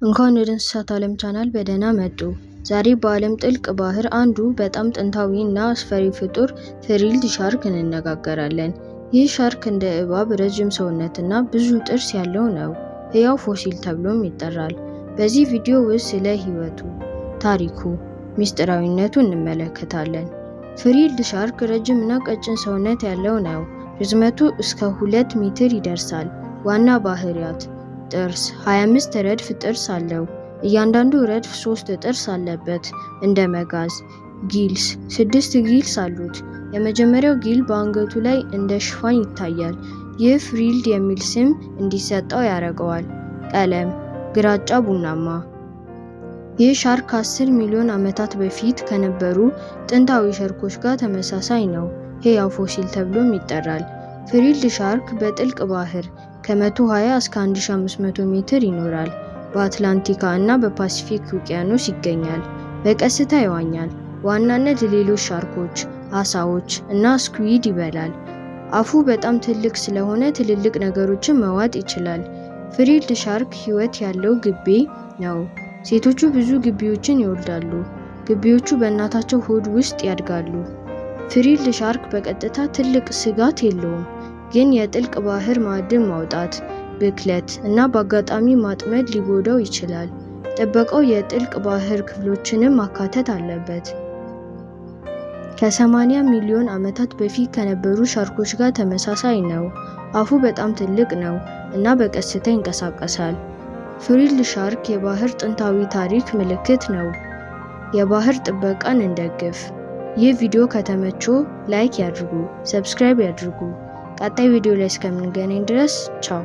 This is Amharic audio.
እንኳን ወደ እንስሳት ዓለም ቻናል በደህና መጡ። ዛሬ በዓለም ጥልቅ ባህር አንዱ በጣም ጥንታዊ እና አስፈሪ ፍጡር frilled shark እንነጋገራለን። ይህ ሻርክ እንደ እባብ ረጅም ሰውነትና ብዙ ጥርስ ያለው ነው። ሕያው ፎሲል ተብሎም ይጠራል። በዚህ ቪዲዮ ውስጥ ስለ ሕይወቱ፣ ታሪኩ፣ ሚስጥራዊነቱ እንመለከታለን። Frilled shark ረጅም እና ቀጭን ሰውነት ያለው ነው። ርዝመቱ እስከ 2 ሜትር ይደርሳል። ዋና ባህሪያት፦ ጥርስ፦ 25 ረድፍ ጥርስ አለው። እያንዳንዱ ረድፍ ሶስት ጥርስ አለበት፣ እንደ መጋዝ። Gills፦ ስድስት gills አሉት። የመጀመሪያው gill በአንገቱ ላይ እንደ ሽፋን ይታያል። ይህ frilled የሚል ስም እንዲሰጠው ያደርገዋል። ቀለም፦ ግራጫ ቡናማ። ይህ ሻርክ ከ10 ሚሊዮን ዓመታት በፊት ከነበሩ ጥንታዊ ሻርኮች ጋር ተመሳሳይ ነው። ሕያው ፎሲል ተብሎም ይጠራል። Frilled shark በጥልቅ ባህር ከ120 እስከ 1500 ሜትር ይኖራል። በአትላንቲክ እና በፓሲፊክ ውቅያኖስ ይገኛል። በቀስታ ይዋኛል። በዋናነት ሌሎች ሻርኮች፣ ዓሳዎች እና squid ይበላል። አፉ በጣም ትልቅ ስለሆነ ትልልቅ ነገሮችን መዋጥ ይችላል። Frilled shark ሕይወት ያለው ግቤ ነው። ሴቶቹ ብዙ ግቢዎችን ይወልዳሉ። ግቢዎቹ በእናታቸው ሆድ ውስጥ ያድጋሉ። Frilled shark በቀጥታ ትልቅ ስጋት የለውም፣ ግን የጥልቅ ባህር ማዕድን ማውጣት፣ ብክለት እና በአጋጣሚ ማጥመድ ሊጎዳው ይችላል። ጥበቃው የጥልቅ ባህር ክፍሎችንም ማካተት አለበት። ከ80 ሚሊዮን ዓመታት በፊት ከነበሩ ሻርኮች ጋር ተመሳሳይ ነው። አፉ በጣም ትልቅ ነው እና በቀስታ ይንቀሳቀሳል። Frilled shark የባህር ጥንታዊ ታሪክ ምልክት ነው። የባህር ጥበቃን እንደግፍ። ይህ ቪዲዮ ከተመቾ like ያድርጉ፣ subscribe ያድርጉ። ቀጣይ ቪዲዮ ላይ እስከምንገናኝ ድረስ ቻው።